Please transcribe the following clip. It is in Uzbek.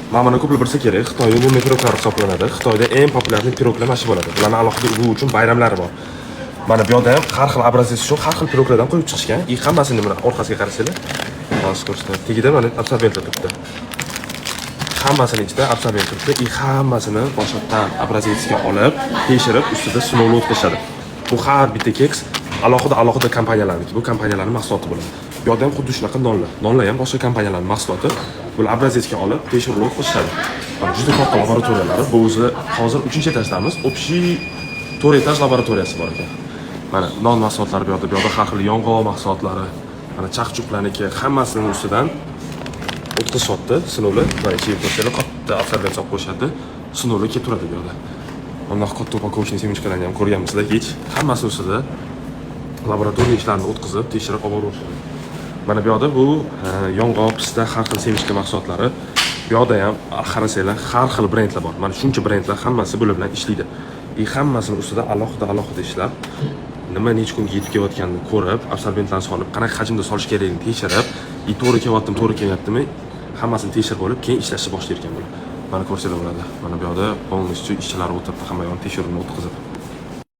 Mana buni ko'plar bilsa kerak, Xitoyda лунный piroglar hisoblanadi. Xitoyda eng популярный piroglar mana shu bo'ladi. Bularni alohida bu uchun bayramlari bor. Mana bu yoqda ham har xil образец uchun har xil piroglardan qo'yib chiqishgan. И hammasini mana orqasiga qarasanglar, hozir ko'rsataman. Tagida mana absorbentlar turibdi. Hammasini ichida absorbent turibdi и hammasini boshqatdan образец ga olib, tekshirib, ustida sinovlar o'tkazishadi. Bu har bitta keks alohida alohida kompaniyalarniki. Bu kompaniyalarning mahsuloti bo'ladi. Bu yoqda ham xuddi shunaqa nonlar. Nonlar ham boshqa kompaniyalarning mahsuloti. Bular образец ga olib, tekshiruvlar o'tkazishadi. Mana juda katta laboratoriyalari. Bu o'zi hozir 3-etajdamiz. Общий 4 etaj laboratoriyasi bor ekan. Mana non mahsulotlari bu yoqda, bu yoqda har xil yong'oq mahsulotlari, mana chaqchuqlarniki, hammasini ustidan o'tkazishyapti sinovlar. Mana ichiga ko'rsanglar, katta absorbent solib qo'yishadi. Sinovlar kelib turadi bu yoqda. Bunaqa katta упаковочный семечка larni ham ko'rganmisizlar hech? Hammasi ustida laboratoriya ishlarini o'tkazib, tekshirib olib borishadi. Mana bu yoqda bu yong'oq, pista, har xil семечка mahsulotlari. Bu yoqda ham qarasanglar, har xil brendlar bor. Mana shuncha brendlar hammasi bular bilan ishlaydi. И hammasini ustida alohida alohida ishlab, nima necha kunga yetib kelayotganini ko'rib, absorbentlarni solib, qanaqa hajmda solish kerakligini tekshirib, и to'g'ri kelyaptimi, to'g'ri kelmayaptimi, hammasini tekshirib olib, keyin ishlashni boshlar ekan bular. Mana ko'rsanglar bo'ladi. Mana bu yoqda полностью ishchilar o'tiribdi, hamma yoqni tekshiruvni o'tkazib.